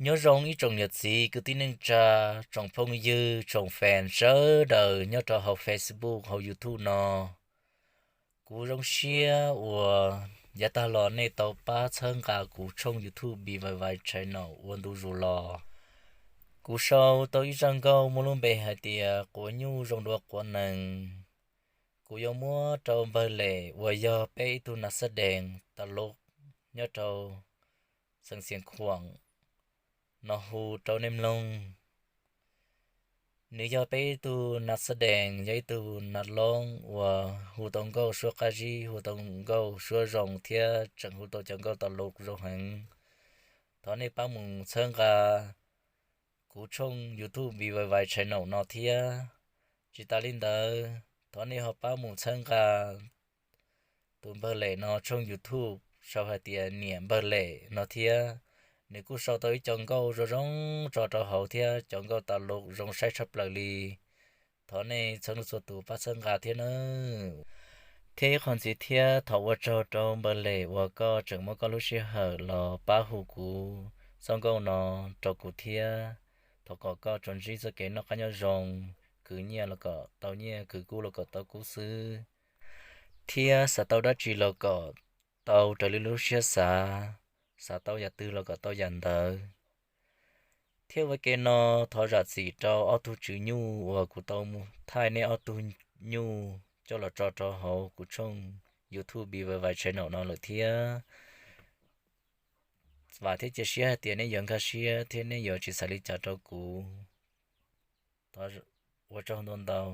Nyob zoo ib tsoom niam txiv kwv tij neej tsa, tsoom phooj ywg, tsoom fan sawv daws nyob rau hauv Facebook, hauv YouTube no. Kuv zoo siab uas yav tag los nej tau pab txhawb nqa kuv tshooj YouTube B Y Y Channel ua ntu zus los. Kuv sau tau ib zaj nkauj muaj lub npe hais tias quav nyuj zoo dua quav nees. Kuv yuav muab rau npawg Lem uas yog peb ib tug nas xab dees tas lub nyob rau xeev Xiav Khuam no hu rau nej mloog. Nws yog peb ib tug nas xab dees, yog ib tug nas loob uas hu tau nkauj suab qab zib, hu tau nkauj suab zoo thiab tseem hu tau cov nkauj tas lub zoo heev. Thov nej pab mus txhawb nqa kuv tshooj YouTube B Y Y Channel no thiab. Tsis tas li ntawd, thov nej ho pab mus txhawb nqa tus npawg Lem no tshooj YouTube sau hais tias Niam Npawg Lem no thiab. Nws kuj sau tau ib co nkauj zoo zoo tso rau hauv thiab cov nkauj tas lub zoo saib tshaj plaws li. Thov nej txhua leej txhua tus pab txhawb nqa thiab nawb. Thiab ib qho ntxiv thiab thov ua tsaug rau npawg Lem uas koj tseem muab koj lub sij hawm los pab hu kuv txoj nkauj no rau kuv thiab. Thov kom koj tsuas ntsib txoj kev noj qab nyob zoo, khwv nyiaj los kom tau nyiaj, khwv kub los kom tau kub xwb, thiab xav tau dab tsi los kom tau raws li lub siab xav, xav tau yam twg los kom tau yam ntawd. Thiab ua ke no, thov zam txim rau ob tug tswv nyuj uas kuv tau mus thaij nej ob tug nyuj coj los tso rau hauv kuv tshooj YouTube B Y Y Channel no lawm thiab. Vam thiab cia siab hais tias nej yuav nkag siab thiab nej yuav tsis xav li cas rau kuv. Ua tsaug ntau ntau.